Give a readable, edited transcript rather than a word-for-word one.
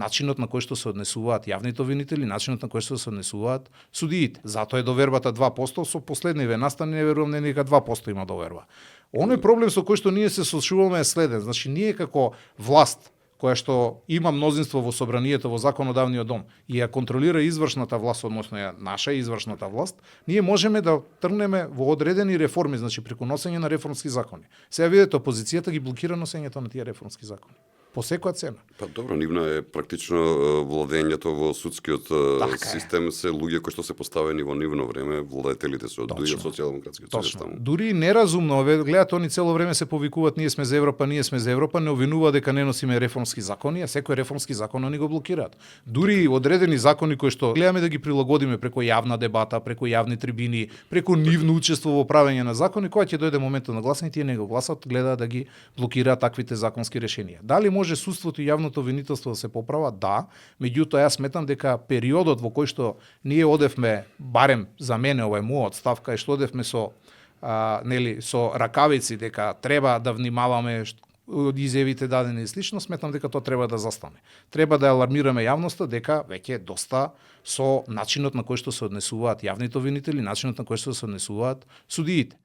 начинот на кој што се однесуваат јавните обвинители, начинот на кој што се однесуваат судиите. Затоа е довербата 2%, со последниве настани не верувам дека 2% има доверба. Оној проблем со кој што ние се соочуваме е следен. Значи ние како власт која што има мнозинство во собранието, во законодавниот дом и ја контролира извршната власт, односно ја наша извршната власт, ние можеме да тргнеме во одредени реформи, значи преку носење на реформски закони. Сега видите, опозицијата ги блокира носењето на тие реформски закони. По секоја цена. Па добро, нивна е практично владењето во судскиот систем, се луѓе кои што се поставени во нивно време, владетелите се од социјалдемократскиот систем. Дури неразумно, гледате, они цело време се повикуваат ние сме за Европа, не обвинуваат дека не носиме реформски закони, а секој реформски закон они го блокираат. Дури одредени закони кои што гледаме да ги прилагодиме преку јавна дебата, преку јавни трибини, преку нивно учество во правење на закони, кога ќе дојде моментот на гласање, тие не го гласат, гледаат да ги блокираат таквите законски решенија. Дали може судството и јавното обвинителство да се поправа? Да, меѓутоа јас сметам дека периодот во кој што ние одевме, барем за мене ова е мојот став, кај што одевме со со ракавици дека треба да внимаваме од изјавите дадени и слично, сметам дека тоа треба да застане. Треба да алармираме јавноста дека веќе доста со начинот на кој што се однесуваат јавните обвинители, начинот на кој што се однесуваат судиите.